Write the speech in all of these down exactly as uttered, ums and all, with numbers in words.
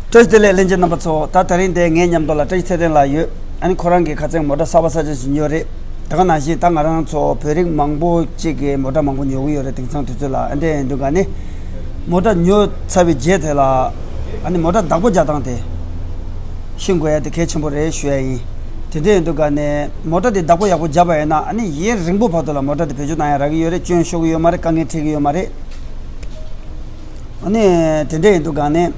བཀྲ་ཤིས་བདེ་ལེགས། ལྷན་རྒྱས་རྣམ་པ་ཚོ། ད་དེ་རིང་འདིར་ངའི་མཉམ་དུ་ལ་བཀྲ་ཤིས་ཚེ་བརྟན་ལགས་ཡོད། ཨ་ནི་ཁོ་རང་གིས་ཁ་སང་མོ་ཊ་གསར་པ་གསར་རྐྱང་ཞིག་ཉོས་རེད། དེ་ག་ནང་བཞིན་ད་ང་རང་ཚོ་བོད་རིགས་མང་པོ་ཅིག་གིས་མོ་ཊ་མང་པོ་ཉོ་གི་ཡོད་རེད། དེང་སང་དུས་ཚོད་ལ། ཨ་འདྲ་ཡིན་དུས་ག་ནས་མོ་ཊ་ཉོས་ཚར་བའི་རྗེས་དེ་ལ་ཨ་ནི་མོ་ཊ་བདག་པོ་རྒྱག་སྟངས་དེ་ཤེས་དགོས་ཡ་དེ་གལ་ཆེན་པོ་རེད་ཞུ་ཡ་ཡིན། དེ་འདྲ་ཡིན་དུས་ག་ནས་མོ་ཊ་དེ་བདག་པོ་ཡག་པོ་བརྒྱབ་པ་ཡིན་ན། ཨ་ནི་ཡུན་རིང་པོ་བར་དུ་ལ་མོ་ཊ་དེ་བེད་སྤྱོད་གཏོང་ཡ་རག་གི་ཡོད་རེད། སྐྱོན་ཤོར་གི་ཡོད་མ་རེད། དཀའ་ངལ་འཕྲད་ཀྱི་ཡོད་མ་རེད། ཨ་ནི་དེ་འདྲ་ཡིན་དུས་ག་ནས་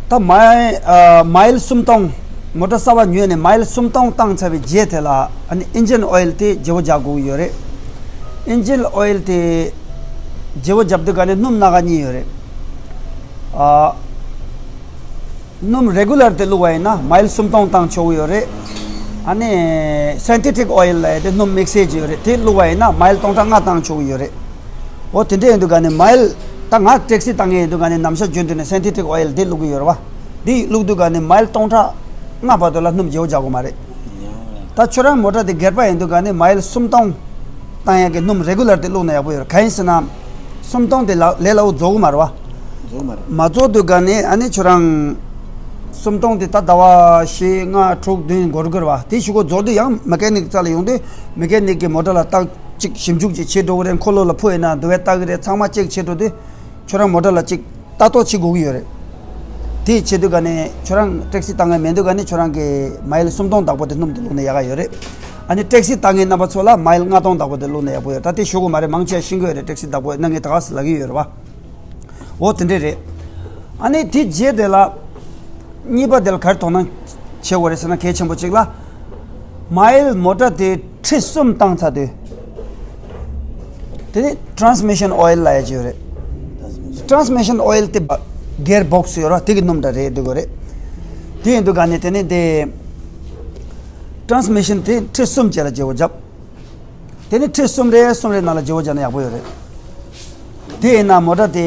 ད་མའི་ཨ་མའིལ་སུམ་སྟོང་། མོ་ཊ་གསར་པ་ཉོས་ནས་མའིལ་སུམ་སྟོང་བཏང་ཚར་བའི་རྗེས་དེ་ལ་ཨ་ནི་ཨིན་ཇིན་ཨོ་ཡིལ་དེ་བརྗེ་པོ་རྒྱག་དགོས་ཀྱི་ཡོད་རེད། ཨིན་ཇིན་ཨོ་ཡིལ་དེ་བརྗེ་པོ་བརྒྱབ་དུས་ག་ནས་སྣུམ་སྣ་ཁ་གཉིས་ཡོད་རེད། ཨ། སྣུམ་རེ་གུ་ལར་དེ་བླུགས་པ་ཡིན་ན་མའིལ་སུམ་སྟོང་བཏང་ཆོག་གི་ཡོད་རེད། ཨ་ནི་སིན་ཐེ་ཊིག་ཨོ་ཡིལ་ལབ་ཡ་དེ་སྣུམ་དམིགས་བསལ་ཅིག་ཡོད་རེད། དེ་བླུགས་པ་ཡིན་ན་མའིལ་སྟོང་ཕྲག་ལྔ་བཏང་ཆོག་གི་ཡོད་རེད། འོ་དེ་འདྲ་ཡིན་དུས་ག་ནས་མའིལ། ད་ང་ཊེག་སི་བཏང་མཁན་ཡིན་དུས་ག་ནས་ནམ་ཞག་རྒྱུན་དུ་ནས་སིན་ཐེ་ཊིག་ཨོ་ཡིལ་དེ་བླུགས་ཀྱི་ཡོད་རེད་བ། དེ་བླུགས་དུས་ག་ནས་མའིལ་སྟོང་ཕྲག་ལྔ་བར་དུ་ལ་སྣུམ་བརྗེ་པོ་རྒྱག་དགོས་མ་རེད། ད་ཁྱོད་རང་མོ་ཊ་དེ་སྒེར་པ་ཡིན་དུས་ག་ནས་མའིལ་སུམ་སྟོང་བཏང་ཡག་གི་སྣུམ་རེ་གུ་ལར་དེ་བླུགས་ན་ཡག་པོ་ཡོད་རེད། གང་ཡིན་ཟེར་ན། སུམ་སྟོང་དེ་ལ་ལས་སླ་པོ་རྫོགས་གི་མ་རེད་བ། རྫོགས་མ་རེད། མ་རྫོགས་དུས་ག་ནས་ཨ་ནི་ཁྱོད་རང་སུམ་སྟོང་དེ་ད་ཟླ་བ་བཞི་ལྔ་དྲུག་བདུན་འགོར་གི་རེད་བ། དེ་གཞུག་གུ་རྫོགས་དུས་ཡང་མེ་ཀ་ནིག་རྩ་ལ་ཡོང་དུས་མེ་ཀ་ནིག་གིས་མོ་ཊ་ལ་བརྟག་ཅིག་ཞིབ་འཇུག་ཅིག་བྱེད་འགྲོ་གི་རེད། འཁོར་ལོ་ལ་ཕུ་ཡིན་ན་འདུག་བས་བལྟ་གི་རེད། ཚང་མ་ཅེག་བྱེད་འགྲོ་དུས་ཁྱོད་རང་མོ་ཊ་ལ་ཅིག་ལྟ་རྟོག་བྱེད་དགོས་ཀྱི་ཡོད་རེད། དེ་བྱེད་དུས་ག་ནས་ཁྱོད་རང་ཊེག་སི་བཏང་མཁན་མེད་དུས་ག་ནས་ཁྱོད་རང་གི་མའིལ་སུམ་སྟོང་བདག་པོ་དེ་སྣུམ་དེ་བླུགས་ན་ཡག་ག་ཡོད་རེད། ཨ་ནི་ཊེག་སི་བཏང་མཁན་རྣམ་པ་ཚོ་ལ་མའིལ་ལྔ་སྟོང་བདག་པོ་དེ་བླུགས་ན་ཡག་པོ་ཡོད། ད་དེ་ཞུ་དགོས་མ་རེད། མང་ཆེ་ཤེས་ཀྱི་ཡོད་རེད། ཊེག་སི་བདག་པོ་གནང་མཁན་ད་ག་ས་ལབ་ཀྱི་ཡོད་རེད་བ། འོ་དེ་འདྲས་རེད། ཨ་ནི་དེ་རྗེས་དེ་ལ་གཉིས་པ་དེ་ལ་ག་རེ་དོ་སྣང་བྱེད་དགོས་རེད་ཟེར་ན། གལ་ཆེན་པོ་གཅིག་ལ། མའིལ་མོ་ཊ་དེ་ཁྲི་གསུམ་བཏང་ཚར་དུས། དེ་ནི་ཊ་རན་སི་མི་ཤན་ཨོ་ཡིལ་ལབ་ཡ་ཅིག་ཡོད་རེད། ཊ་རན་སི་མི་ཤན་ཨོ་ཡིལ་དེ་གི་ཡར་བོག་སི་ཡོད་ར། དེ་གི་སྣུམ་འདྲ་རེད་འདུག་གི་རེད། དེ་ཡིན་དུས་ག་ནས་དེ་ནི་དེ་ཊ་རན་སི་མི་ཤན་དེ་ཁྲི་གསུམ་བཅས་ལ་བརྗེ་པོ་བརྒྱབ། དེ་ནི་ཁྲི་གསུམ་རེ་གསུམ་རེ་ནང་ལ་བརྗེ་པོ་བརྒྱབ་ན་ཡག་པོ་ཡོད་རེད། དེ་ཡིན་ན་མོ་ཊ་དེ་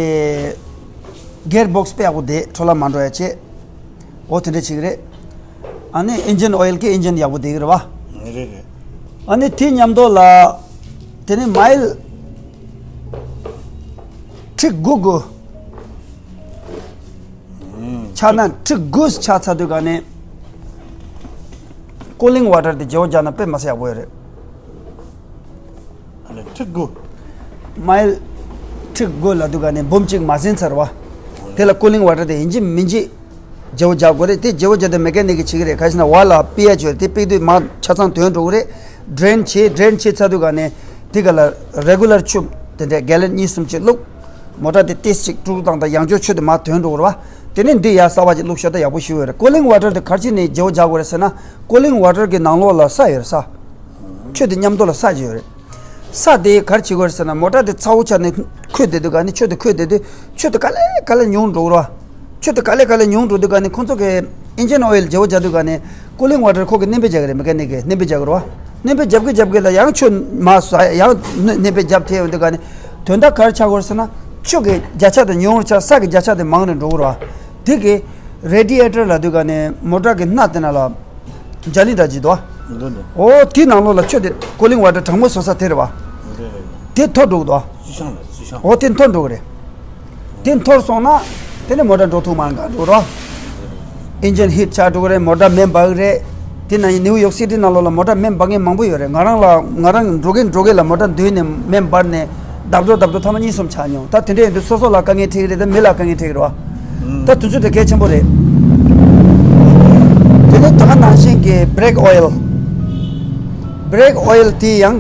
གི་ཡར་བོག་སི་དཔེ་ཡག་པོ་བསྡད། འཕྲོ་བརླག་མ་འགྲོ་ཡ་བྱས། འོ་དེ་འདྲ་བྱེད་ཀྱི་རེད། ཨ་ནི་ཨིན་ཇིན་ཨོ་ཡིལ་གི་ཨིན་ཇིན་ཡག་པོ་བསྡད་ཀྱི་རེད་བ། རེད་རེད། ཨ་ནི་དེ་མཉམ་དུ་ལ། དེ་ནི་མའིལ་ཁྲི་དགུ་དགུ། ཆགས་ན་ཁྲི་དགུ་ཆགས་ཚར་དུས་ག་ནས་ཀུ་ལིང་ཝ་ཊར་དེ་བརྗེ་པོ་བརྒྱབ་ན་དཔེ་མི་སྲིད་ཡག་པོ་ཡོད་རེད། ཨ་ལས་ཁྲི་དགུ། མའིལ་ཁྲི་དགུ་ལབ་དུས་ག་ནས་འབུམ་གཅིག་མ་ཟིན་ཚར་བ། དེ་ལ་ཀུ་ལིང་ཝ་ཊར་དེ་ཡིན་གཅིག་མིན་གཅིག་བརྗེ་པོ་རྒྱག་དགོས་རེད། དེ་བརྗེ་པོ་བརྒྱབ་དུས་མེ་ཀ་ནིག་གིས་བྱེད་ཀྱི་རེད། ག་ཅི་ན་ཝལ་ལ་པི་ཨེཆ་ཡོད་རེད། དེ་ཕིག་དུས་མར་ཆ་ཚང་ཐོན་འགྲོ་གི་རེད། ཌྲེན་བྱེད། ཌྲེན་བྱེད་ཚར་དུས་ག་ནས་དེ་ག་ལ་རེ་གུ་ལར་ཆུ་དེ་འདྲས་གེ་ལན་གཉིས་གསུམ་ཅིག་བླུགས། མོ་ཊ་དེ་ཏིས་ཅིག་དཀྲུག་བཏང་དང་། ཡང་བསྐྱར་ཆུ་དེ་མར་ཐོན་འགྲོ་གི་རེད་བ། དེ་ནས་འདི་ཡར་གསར་པ་ཅིག་བླུགས་ཤོག་ད་ཡག་པོ་ཞིག་ཡོད་རེད། ཀུ་ལིང་ཝ་ཊར་དེ་ག་རེ་བྱས་ནས་བརྗེ་པོ་རྒྱག་དགོས་རེད་ཟེར་ན། ཀུ་ལིང་ཝ་ཊར་གི་ནང་ལོགས་ལ་ས་ཡོད་རེད། ས། ཆུ་དེ་མཉམ་དུ་ལ་ས་ཅིག་ཡོད་རེད། ས་དེ་ག་རེ་བྱེད་དགོས་རེད་ཟེར་ན། མོ་ཊ་དེ་ཚ་པོ་ཆགས་ནས་འཁོལ་བསྡད་དུས་ག་ནས་ཆུ་དེ་འཁོལ་བསྡད་དུས་ཆུ་དེ་ག་ལེ་ག་ལེ་ཉུང་འགྲོ་གི་རེད་བ། ཆུ་དེ་ག་ལེ་ག་ལེ་ཉུང་འགྲོ་དུས་ག་ནས་ཁོང་ཚོ་གི་ཨིན་ཇིན་ཨོ་ཡིལ་བརྗེ་པོ་རྒྱག་དུས་ག་ནས་ཀུ་ལིང་ཝ་ཊར་ཁོ་གི་སྣོན་པ་རྒྱག་གི་རེད། མེ་ཀ་ནིག་གི་སྣོན་པ་རྒྱག་གི་རེད་བ། སྣོན་པ་རྒྱབ་ཀྱི་རྒྱབ་ཀྱི་ལ་ཡང་ཆུ་མར་ཟ་ཡང་སྣོན་པ་རྒྱབ་ཐེབས་ཡོང་དུས་ག་ནས་དོན་དག་ག་རེ་ཆགས་ཀྱི་ཡོད་རེད་ཟེར་ན། ཆུ་གི་བརྒྱ་ཆ་དེ་ཉུང་རུ་ཆགས། ས་གི་བརྒྱ་ཆ་དེ་མང་རུ་འགྲོ་གི་རེད་བ། དེ་གི་རེ་ཌི་ཡེ་ཊར་ལབ་དུས་ག་ནས་མོ་ཊ་གི་སྣ་དེ་ནང་ལ་འཇའ་ལུས་འདྲ་ཅིག་འདུག་བ། འདུག་འདུག་འོ་དེའི་ནང་ལོགས་ལ་ཆུ་དེ་ཀུ་ལིང་ཝ་ཊར་གྲང་མོ་བཟོ་ས་དེ་རེད་བ། རེད་རེད། དེ་འཐོར་འགྲོ་གི་འདུག་བ། སུ་ཤང་ལ་སུ་ཤང་། འོ་དེ་འཐོར་འགྲོ་གི་རེད། དེ་འཐོར་སོང་ན་དེ་ནས་མོ་ཊ་འགྲོ་ཐུབ་མ་འགག་འགྲོ་རོ། ཨིན་ཇིན་ཧིཊ་ཆགས་འགྲོ་གི་རེད། མོ་ཊ་མེ་འབར་གི་རེད། དེ་ན་ནིའུ་ཡོག་སི་ཊི་ནང་ལོགས་ལ་མོ་ཊ་མེ་འབར་མཁན་མང་པོ་ཡོད་རེད། ང་རང་ལ་ང་རང་འགྲོ་གིན་འགྲོ་གིན་ལ་མོ་ཊ་འདུས་ནས་མེ་འབར་ནས་བརྡབ་འགྲོ་བརྡབ་འགྲོ་ཐེངས་མ་གཉིས་གསུམ་ཆགས་མྱོང་། ད་དེ་འདྲ་ཡིན་དུས་སོ་སོ་ལ་དཀའ་ངལ་འཕྲད་ཀྱི་རེད། ད་མི་ལ་དཀའ་ངལ་འཕྲད་ཀྱི་རེད་བ། ད་དུས་ཚོད་དེ་གལ་ཆེན་པོ་རེད། དེ་ནས་ད་ག་ནང་བཞིན་གྱི་བྷི་རེག་ཨོ་ཡིལ། བྷི་རེག་ཨོ་ཡིལ་དེ་ཡང་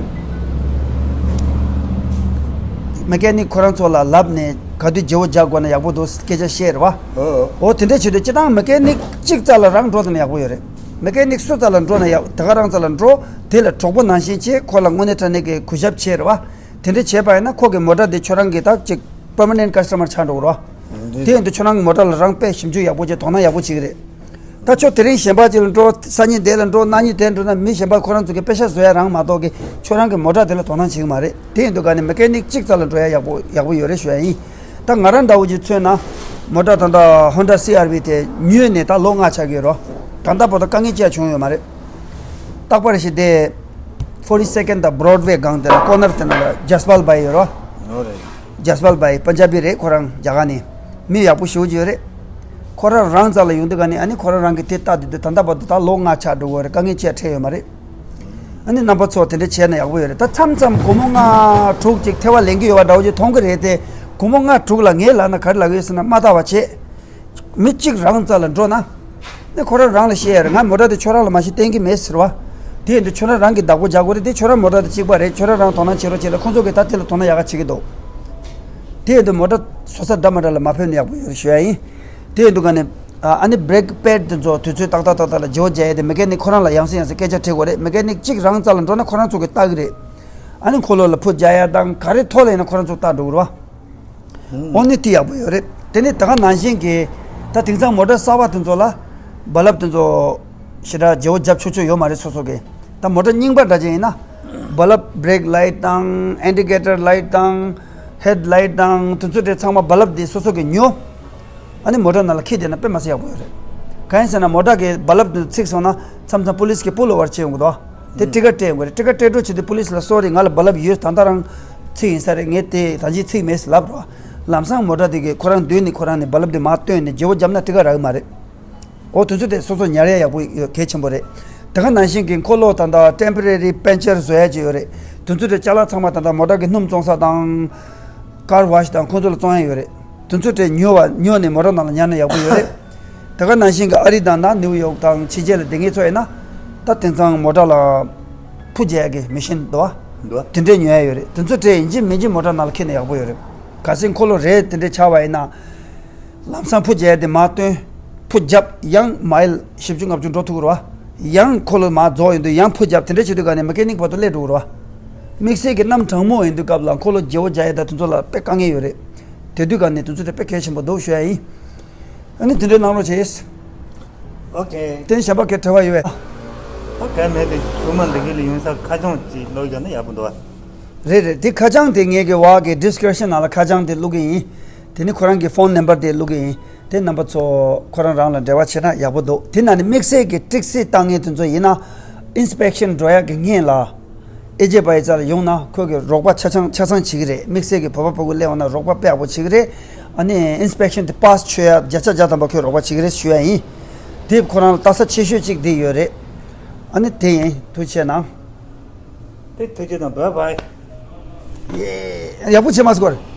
མེ་ཀ་ནིག་ཁོ་རང་ཚོ་ལ་ལབ་ནས་ག་དུས་བརྗེ་པོ་རྒྱག་དགོས་ན་ཡག་པོ་འདུག་སྐད་ཆ་བཤད་རེད་བ། ཨོ། འོ་དེ་འདྲ་བྱེད་དུས་སྤྱིར་བཏང་མེ་ཀ་ནིག་གཅིག་རྩ་ལ་རང་འགྲོ་ཐུབ་ན་ཡག་པོ་ཡོད་རེད། མེ་ཀ་ནིག་སུ་རྩ་ལ་འགྲོ་ན་ཡག་ད་ག་རང་རྩ་ལ་འགྲོ། དེ་ལ་གྲོགས་པོ་ནང་བཞིན་བྱས། ཁོ་ལ་དངོས་གནས་དྲང་གནས་ཀྱི་གུས་ཞབས་བྱས་རེད་བ། དེ་འདྲ་བྱས་པ་ཡིན་ན་ཁོ་གི་མོ་ཊ་དེ་ཁྱོད་རང་གི་ད་ཅིག་པར་མ་ནེན་ཊི་ཀ་སི་ཊ་མར་ཆགས་འགྲོ་གི་རེད་བ། དེ་ཡིན་དུས་ཁྱོད་རང་གི་མོ་ཊ་ལ་རང་དཔེ་ཞིབ་འཇུག་ཡག་པོ་བྱས་དོ་སྣང་ཡག་པོ་བྱེད་ཀྱི་རེད། ད་ཁྱོད་དེ་རིང་གཞན་པ་ཅིག་ལ་འགྲོ། སང་ཉིན་དེ་ལ་འགྲོ། གནངས་ཉིན་དེ་འགྲོ་ན་མི་གཞན་པ་ཁོ་རང་ཚོ་གིས་པེ་ཤག་བཟོ་ཡ་རང་མ་གཏོགས་ཀྱི་ཁྱོད་རང་གི་མོ་ཊ་དེ་ལ་དོ་སྣང་བྱེད་ཀྱི་མ་རེད། དེ་ཡིན་དུས་ག་ནས་མེ་ཀ་ནིག་གཅིག་རྩ་ལ་འགྲོ་ཡ་ཡག་པོ་ཡག་པོ་ཡོད་རེད་ཞུ་ཡ་ཡིན། ད་ང་རང་འདྲ་བོ་ཅིག་མཚོན་ན། མོ་ཊ་ད་ལྟ་ཧོན་ཌ་སི་ཨར་ཝི་དེ་ཉོས་ནས་ད་ལོ་ལྔ་ཆགས་ཀྱི་ཡོད་རེད། ད་ལྟ་བར་དུ་དཀའ་ངལ་ཅི་ཡང་བྱུང་ཡོད་མ་རེད། རྟག་པར་ཞིག་དེ་ ཕོར་ཊི་སེ་ཀན་དང་བྷོ་རོ་ཌི་ཝེ་སྒང་དེ་ལ་ཀོ་ནར་དེ་ན་ལ་ཇས་པཱལ་བྷའི་ཡོད་རོ། ནོ་རེད། ཇས་པཱལ་བྷའི་པན་ཇ་བི་རེད། ཁོ་རང་རྒྱ་གར་ནས་མི་ཡག་པོ་ཞེ་པོ་ཅིག་ཡོད་རེད། ཁོ་རང་རང་རྩ་ལ་ཡོང་དུས་ག་ནས་ཨ་ནི་ཁོ་རང་རང་གི་དེ་ལྟ་དུས་དུས་ད་ལྟ་བར་དུ་ད་ལོ་ལྔ་ཆགས་འགྲོ་གི་ཡོད་རེད། དཀའ་ངལ་ཅི་ཡང་འཕྲད་ཡོད་མ་རེད། ཨ་ནི་རྣམ་པ་ཚོ་དེ་འདྲ་བྱས་ན་ཡག་པོ་ཡོད་རེད། ད་མཚམས་མཚམས་སྒོར་མོ་ལྔ་དྲུག་ཅིག་ཐེ་བ་ལེན་གྱི་ཡོད་པ་འདྲ་བོ་ཅིག་མཐོང་གི་རེད་དེ། སྒོར་མོ་ལྔ་དྲུག་ལ་ངའི་ལག་ན་ག་རེ་ལབ་ཡོད་ཟེར་ན་མ་བལྟ་བ་བྱེད། མི་གཅིག་རང་རྩ་ལ་འགྲོ་ན། ནི་ཁོ་རང་རང་ལ་བཤད་ཡ་རེད། ང་མོ་ཊ་དེ་ཁྱོད་རང་ལ་མ་གཞི་བསྟན་གྱི་མེད་ཟེར་བ། དེ་ཡིན་དུས་ཁྱོད་རང་རང་གིས་བདག་པོ་རྒྱག་དགོས་རེད་དེ། ཁྱོད་རང་མོ་ཊ་དེ་གཅིག་པ་རེད། ཁྱོད་རང་རང་དོ་སྣང་བྱེད་རོགས་བྱེད་ལ་ཁོང་ཚོ་གིས་ད་དེ་ལ་དོ་སྣང་ཡག་ག་བྱེད་ཀྱི་འདུག་དེ་ཡིན་དུས་མོ་ཊ་བཟོ་ས་འདྲ་མ་འདྲ་ལ་མ་ཕེབས་ན་ཡག་པོ་ཡོད་རེད་ཞུ་ཡ་ཡིན། དེ་ཡིན་དུས་ག་ནས། ཨ་ནི་བྷི་རེག་པེཌ་དེ་ཚོ་དུས་ཚོད་ཏག་ཏག་ཏག་ཏག་ལ་བརྗེ་པོ་རྒྱག་ཡ་དེ་མེ་ཀ་ནིག་ཁོ་རང་ལ་ཡང་སེ་ཡང་སེ་སྐད་ཆ་དྲི་དགོས་རེད། མེ་ཀ་ནིག་གཅིག་རང་རྩ་ལ་འགྲོ་ན་ཁོ་རང་ཚོ་གིས་ལྟ་གི་རེད། ཨ་ནི་འཁོར་ལོ་ལ་ཕུ་རྒྱག་ཡ་དང་ག་རེ་ཐོག་ལ་ཡིན་ན་ཁོ་རང་ཚོ་ལྟ་འགྲོ་གི་རེད་བ། ཨོ་ནི་དེ་ཡག་པོ་ཡོད་རེད། དེ་ནི་ད་ག་ནང་བཞིན་གྱི་ད་དེང་སང་མོ་ཊ་གསར་པ་དེ་ཚོ་ལ་རྦ་རླབས་དེ་ཚོ་ཞེ་དྲག་བརྗེ་པོ་རྒྱབ་ཆོག་ཆོག་ཡོད་མ་རེད། སོ་སོ་གི་ད་མོ་ཊ་རྙིང་པ་འདྲ་ཅིག་ཡིན་ན་རྦ་རླབས་བྷི་རེག་ལའིཊ་དང་ཨིན་ཌི་ཀེ་ཊར་ལའིཊ་དང་ཧེཌ་ལའིཊ་དང་དེ་ཚོ་དེ་ཚང་མ་རྦ་རླབས་དེ་སོ་སོ་གི་ཉོ། ཨ་ནི་མོ་ཊ་ནང་ལ་འཁྱེར་བསྡད་ན་དཔེ་མ་སྲིད་ཡག་པོ་ཡོད་རེད། གང་ཡིན་ཟེར་ན་མོ་ཊ་གི་རྦ་རླབས་དེ་ཚིག་སོང་ན་མཚམས་མཚམས་པུ་ལིས་ཀྱིས་པུལ་ཨོ་ཝར་བྱེད་ཡོང་གི་འདུག་དེ་ཊི་ཀེཊ་སྤྲད་ཡོང་གི་རེད། ཊི་ཀེཊ་སྤྲད་འགྲོ་བྱེད་དུས་པུ་ལིས་ལ་སོ་རི་ང་ལ་རྦ་རླབས་ཡོད། ད་ལྟ་རང་ཚིག་ཡིན་ས་རེད། ངས་དེ་ད་གིན་ཚིག་མེད་ཟེར་ལབ་རོགས། ལམ་སང་མོ་ཊ་དེ་གིས་ཁོ་རང་མདུན་ནས་ཁོ་རང་ནས་རྦ་རླབས་དེ་མར་བཏོན་ནས་བརྗེ་པོ་བརྒྱབ་ན་ཊི་ཀེཊ་རག་གི་མ་རེད། འོ་དེ་ཚོ་དེ་སོ་སོ་ཉར་ཡ་ཡག་པོ་ཡོད། གལ་ཆེན་པོ་རེད། དེ་ག་ནང་བཞིན་གྱི་འཁོར་ལོ་ད་ལྟ་ཊེམ་པོ་རེ་རི་པན་ཅར་བཟོ་ཡ་ཅིག་ཡོད་རེད། དེ་ཚོ་དེ་ཅ་ལག་ཚང་མ་ད་ལྟ་མོ་ཊ་གི་སྣུམ་བཙོང་ས་དང་། ཀར་ཝ་ཤི་དང་ཁོང་ཚོ་ལ་བཙོང་ཡ་ཡོད་རེད། དེ་ཚོ་དེ་ཉོ་བ་ཉོ་ནས་མོ་ཊ་ནང་ལ་ཉར་ན་ཡག་པོ་ཡོད་རེད། དེ་ག་ནང་བཞིན་གྱི་ཨ་རི་དང་ན་ནིའུ་ཡོག་དང་ཕྱི་རྒྱལ་ལ་སྡོད་མཁན་ཚོ་ཡིན་ན། ད་དེང་སང་མོ་ཊ་ལ་ཕུ་རྒྱག་ཡ་གི་མེ་ཤིན་འདུག་བ། འདུག་བ། དེ་འདྲས་ཉོ་ཡ་ཡོད་རེད། དེ་ཚོ་དེ་ཡིན་གཅིག་མིན་གཅིག་མོ་ཊ་ནང་ལ་འཁྱེར་ན་ཡག་པོ་ཡོད་རེད། གལ་སྲིད་འཁོར་ལོ་རེ་དེ་འདྲས་ཆགས་པ་ཡིན་ན། ལམ་སང་ཕུ་རྒྱག་དེ་མར་བཏོན། ཕུ་རྒྱབ་ཡང་མའིལ་བཞི་བཅུ་ལྔ་བཅུ་འགྲོ་ཐུབ་ཀྱི་རེད་བ། ཡང་འཁོར་ལོ་མར་རྫོགས་ཡོང་དུས་ཡང་ཕུ་རྒྱབ་དེ་འདྲ་བྱེད་དུས་ག་ནས་མེ་ཀ་ནིག་བར་དུ་སླེབས་འགྲོ་གི་རེད་བ། དམིགས་བསལ་གྱི་གནམ་གྲང་མོ་ཡིན་དུས་སྐབས་ལ་འཁོར་ལོ་བརྗེ་པོ་རྒྱག་ཡས་དང་དེ་ཚོ་ལ་དཔེ་དཀའ་ངལ་ཡོད་རེད། དེ་དུས་ག་ནས་དེ་ཚོ་དེ་དཔེ་གལ་ཆེན་པོ་འདུག་ཞུ་ཡ་ཡིན། ཨ་ནི་དེ་འདྲའི་གནང་རོགས་བྱེད། ཨོ་ཀེ། དེ་ནས་གཞན་པ་གའི་དྲི་བ་ཡོད་པས། ཨོ་ཀེ། མེད་དེ་ཐུགས་མ་འདི་གི་ལ་ཡོང་ས་ཁ་བྱང་ཅིག་ལོ་ཡོད་ན་ཡག་པོ་འདུག་བ། རེད་རེད། དེ་ཁ་བྱང་དེ་ངེད་ཀྱི་བ་གི་ཌི་སི་ཀི་རིབ་ཤན་ནང་ལ་ཁ་བྱང་དེ་བླུག་གི་ཡིན། དེ་ནི་ཁོ་རང་གི་ཕོན་ནམ་བར་དེ་བླུག་གི་ཡིན། དེ་རྣམ་པ་ཚོ་ཁོ་རང་རང་ལ་འབྲེལ་བ་བྱེད་ན་ཡག་པོ་འདུག་དེ་ན་ནི་དམིགས་བསལ་གྱི་ཊེག་སི་བཏང་མཁན་དེ་ཚོ་ཡིན་ན། ཨིན་སི་པེག་ཤན་འགྲོ་ཡག་གི་སྔོན་ལ། ཨེ་ཇེ་བྷ་ཡི་རྩ་ལ་ཡོང་ན་ཁོས་ཀྱི་རོགས་པ་ཆ་ཚང་ཆ་ཚང་བྱེད་ཀྱི་རེད། དམིགས་བསལ་གྱི་བོད་པ་ཕྲུ་གུ་སླེབས་ཡོང་ན་རོགས་པ་དཔེ་ཡག་པོ་བྱེད་ཀྱི་རེད། ཨ་ནི་ཨིན་སི་པེག་ཤན་དེ་པཱ་སི་ཆོད་ཡག་བརྒྱ་ཆ་བརྒྱ་ཐམ་པ་ཁོས་རོགས་པ་བྱེད་ཀྱི་རེད་ཞུ་ཡ་ཡིན། དེ་ཁོ་རང་ལ་ལྟ་ས་ཆེ་ཤོས་གཅིག་དེ་ཡོད་རེད། ཨ་ནི་དེ་ཡིན། ཐུགས་རྗེ་གནང་། དེ་ཐུགས་རྗེ་གནང་། བྷའི་བྷའི། ཡེ། ཡག་པོ་བྱེད་མ་སྐོར།